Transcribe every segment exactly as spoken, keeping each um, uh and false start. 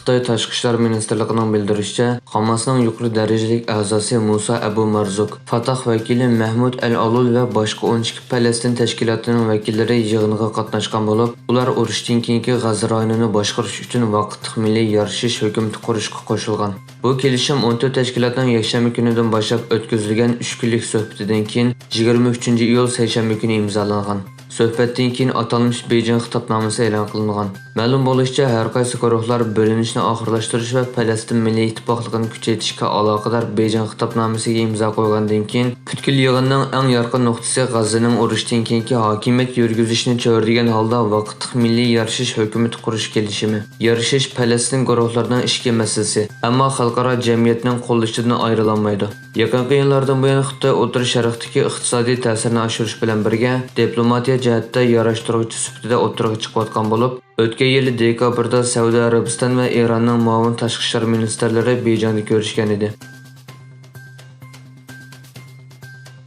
خىتاي تاشقى ئىشلار مىنىستىرلىقىنىڭ بىلدۈرۈشىچە، خاماسنىڭ يۇقىرى دەرىجىلىك ئەزاسى مۇسا ئەبۇ مارزۇك، فاتاھ ۋەكىلى مەھمۇد ئەل ئالۇل ۋە باشقا ئون ئىككى پەلەستىن تەشكىلاتىنىڭ ۋەكىللىرى يىغىنغا قاتناشقان بولۇپ، ئۇلار ئۇرۇشتىن كېيىنكى غەززە رايونىنى باشقۇرۇش ئۈچۈن ۋاقىتلىق مىللىي يارىشىش ھۆكۈمىتى قۇرۇشقا قوشۇلغان. بۇ كېلىشىم ئون تۆت تەشكىلاتنىڭ يەكشەنبە كۈنىدىن باشلاپ ئۆتكۈزۈلگەن ئۈچ كۈنلۈك سۆھبىتىدىن كېيىن، يىگىرمە ئۈچىنچى ئىيۇل سەيشەنبە كۈنى ئىمزالانغان. سۆھبەتتىن كېيىن ئاتالمىش بېيجىڭ خىتابنامىسى ئېلان قىلىنغان. مەلۇم بولۇشىچە، ھەر قايسى گۇرۇھلار بۆلۈنۈشنى ئاخىرلاشتۇرۇش ۋە پەلەستىن مىللىي ئىتتىپاقلىقىنى كۈچەيتىشكە ئالاقىدار بېيجىڭ خىتابنامىسىگە ئىمزا قويغاندىن كېيىن، پۈتكۈل يىغىننىڭ ئەڭ يارقىن نۇقتىسى غەززىنىڭ ئۇرۇشتىن كېيىنكى ھاكىمىيەت يۈرگۈزۈشنى چۆرىدىگەن ھالدا ۋاقىتلىق مىللىي يارىشىش ھۆكۈمىتى قۇرۇش كېلىشىمى. يارىشىش پەلەستىن گۇرۇھلىرىنىڭ ئىچكى مەسىلىسى، ئەمما خەلقئارا جەمئىيەتنىڭ قوللىشىدىن ئايرىلالمايدۇ. يېقىنقى يىللاردىن بۇيان خىتاي ئوتتۇرا شەرقتىكى ئىقتىسادىي تەسىرنى ئاشۇرۇش بىلەن بىرگە، دىپلوماتىيە جەھەتتە ياراشتۇرغۇچى سۈپىتىدە ئوتتۇرىغا چىقىۋاتقان بولۇپ، ئۆتكەن يىلى دېكابىردا سەئۇدى ئەرەبىستان ۋە ئىراننىڭ مۇئاۋىن تاشقى ئىشلار مىنىستىرلىرى بېيجىڭدا كۆرۈشكەن ئىدى.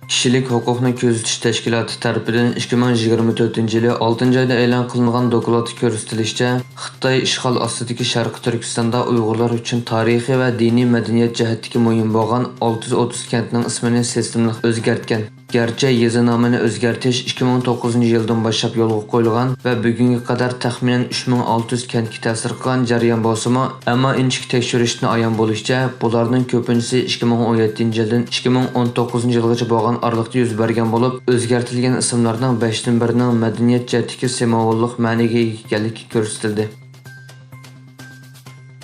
كىشىلىك ھوقۇقنى كۆزىتىش تەشكىلاتى تەرىپىدىن ئىككى مىڭ يىگىرمە تۆتىنچى يىلى ئالتىنچى ئايدا ئېلان قىلىنغان دوكلاتتا كۆرسىتىلىشىچە، خىتاي ئىشغال ئاستىدىكى شەرقىي تۈركىستاندا ئۇيغۇرلار ئۈچۈن تارىخىي ۋە دىنىي مەدەنىيەت جەھەتتىكى مۇھىم بولغان ئالتە يۈز ئوتتۇز كەنتنىڭ ئىسمىنى سىستېمىلىق ئۆزگەرتكەن. گەرچە يېزا نامىنى ئۆزگەرتىش ئىككى مىڭ توققۇزىنچى يىلدىن باشلاپ يولغا قويۇلغان ۋە بۈگۈنگە قەدەر تەخمىنەن ئۈچ مىڭ ئالتە يۈز كەنتكە تەسىر قىلغان جەريان بولسىمۇ، ئەمما ئىنچىكە تەكشۈرۈشتىن ئايان بولۇشىچە، بۇلارنىڭ كۆپىنچىسى ئىككى مىڭ ئون يەتتىنچى يىلدىن ئىككى مىڭ ئون توققۇزىنچى يىلغىچە بولغان ئارىلىقتا يۈز بەرگەن بولۇپ، ئۆزگەرتىلگەن ئىسىملارنىڭ بەشتىن بىرىنىڭ مەدەنىيەت جەھەتتىكى سىمۋوللۇق مەنىگە ئىگە ئىكەنلىكى كۆرسىتىلدى.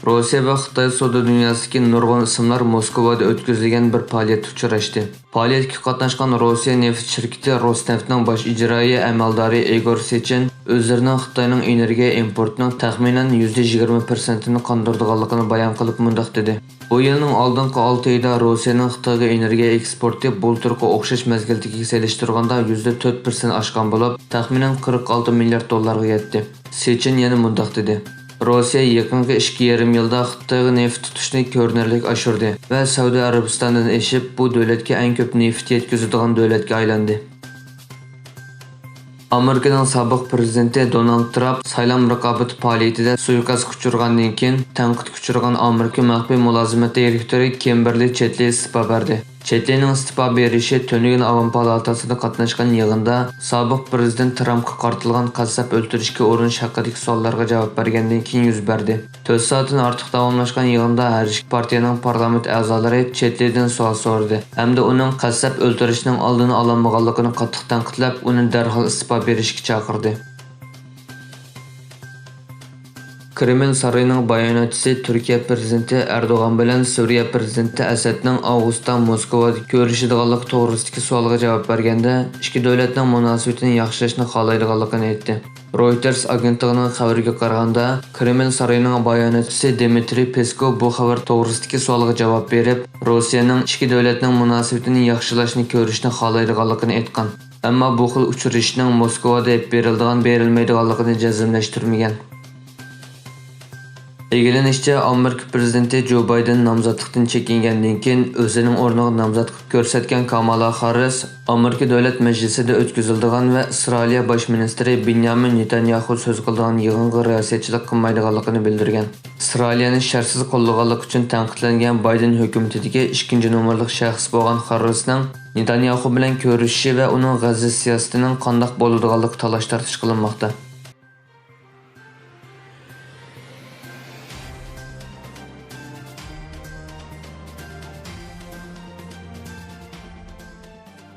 روسىيە ۋە خىتاي سودا دۇنياسىدىكى نۇرغۇن ئىسىملار موسكۋادا ئۆتكۈزۈلگەن بىر پائالىيەتتە ئۇچراشتى. پائالىيەتكە قاتناشقان روسىيە نېفىت شىركىتى روسنېفتنىڭ باش ئىجرائىيە ئەمەلدارى ئىگور سېچىن ئۆزلىرىنىڭ خىتاينىڭ ئېنېرگىيە ئىمپورتىنىڭ تەخمىنەن يۈزدە يىگىرمە پىرسەنتىنى قاندۇرىدىغانلىقىنى بايان قىلىپ مۇنداق دېدى: بۇ يىلنىڭ ئالدىنقى ئالتە ئايدا روسىيەنىڭ خىتايغا ئېنېرگىيە ئېكسپورتى بۇلتۇرقى ئوخشاش مەزگىلدىكىگە سېلىشتۇرغاندا يۈزدە تۆت پىرسەنت ئاشقان بولۇپ، تەخمىنەن قىرىق ئالتە مىليارد دوللارغا يەتتى. سېچىن يەنە مۇنداق دېدى: روسىيە يېقىنقى ئىككى يېرىم يىلدا خىتايغا نېفىت تۇتۇشنى كۆرۈنەرلىك ئاشۇردى ۋە سەئۇدى ئەرەبىستاندىن ئېشىپ، بۇ دۆلەتكە ئەڭ كۆپ نېفىت يەتكۈزىدىغان دۆلەتكە ئايلاندى. ئامېرىكىنىڭ سابىق پىرېزىدېنتى دونالد ترامپ سايلام رىقابىتى پائالىيىتىدە سۇيىقەستكە ئۇچرىغاندىن كېيىن، تەنقىدكە ئۇچرىغان ئامېرىكا مەخپىي مۇلازىمەت دىرېكتورى كىمبېرلى چېتلى ئىستېپا بەردى. چېتلىنىڭ ئىستېپا بېرىشى تۈنۈگۈن ئاۋام پالاتاسىدا قاتناشقان يىغىندا سابىق پىرېزىدېنت ترامپقا قارىتىلغان قەستلەپ ئۆلتۈرۈشكە ئۇرۇنۇش ھەققىدىكى سوئاللارغا جاۋاب بەرگەندىن كېيىن يۈز بەردى. تۆت سائەتتىن ئارتۇق داۋاملاشقان يىغىندا ھەر ئىككى پارتىيەنىڭ پارلامېنت ئەزالىرى چېتلىدىن سوئال سورىدى ھەمدە ئۇنىڭ قەستلەپ ئۆلتۈرۈشنىڭ ئالدىنى ئالالمىغانلىقىنى قاتتىق تەنقىدلەپ، ئۇنى دەرھال ئىستېپا بېرىشكە چاقىردى. كرېمل سارىيىنىڭ باياناتچىسى تۈركىيە پىرېزىدېنتى ئەردوغان بىلەن سۈرىيە پىرېزىدېنتى ئەسەدنىڭ ئاۋغۇستتا موسكۋادا كۆرۈشىدىغانلىقى توغرىسىدىكى سوئالغا جاۋاب بەرگەندە، ئىككى دۆلەتنىڭ مۇناسىۋىتىنى ياخشىلاشنى خالايدىغانلىقىنى ئېيتتى. رويتېرس ئاگېنتلىقىنىڭ خەۋىرىگە قارىغاندا، كرېمل سارىيىنىڭ باياناتچىسى دىمىترىي پېسكوۋ بۇ خەۋەر توغرىسىدىكى سوئالغا جاۋاب بېرىپ، روسىيەنىڭ ئىككى دۆلەتنىڭ مۇناسىۋىتىنى ياخشىلاشنى كۆرۈشنى خالايدىغانلىقىنى ئېيتقان. ئەمما بۇ خىل ئۇچرىشىشنىڭ موسكۋادا ئېلىپ بېرىلىدىغان، بېرىلمەيدىغانلىقىنى جەزملەشتۈرمىگەن. ئىگىلىنىشىچە، ئامېرىكا پىرېزىدېنتى جو بايدېن نامزاتلىقتىن چېكىنگەندىن كېيىن، ئۆزىنىڭ ئورنىغا نامزات قىلىپ كۆرسەتكەن كامالا خاررىس ئامېرىكا دۆلەت مەجلىسىدە ئۆتكۈزۈلىدىغان ۋە ئىسرائىلىيە باش مىنىستىرى بېنيامىن نېتانياخۇ سۆز قىلىدىغان يىغىنغا رىياسەتچىلىك قىلمايدىغانلىقىنى بىلدۈرگەن. ئىسرائىلىيەنى شەرتسىز قوللىغانلىقى ئۈچۈن تەنقىدلەنگەن بايدېن ھۆكۈمىتىدىكى ئىككىنچى نومۇرلۇق شەخس بولغان خاررىسنىڭ نېتانياخۇ بىلەن كۆرۈشۈشى ۋە ئۇنىڭ غەززە سىياسىتىنىڭ قانداق بولىدىغانلىقى تالاش-تارتىش قىلىنماقتا.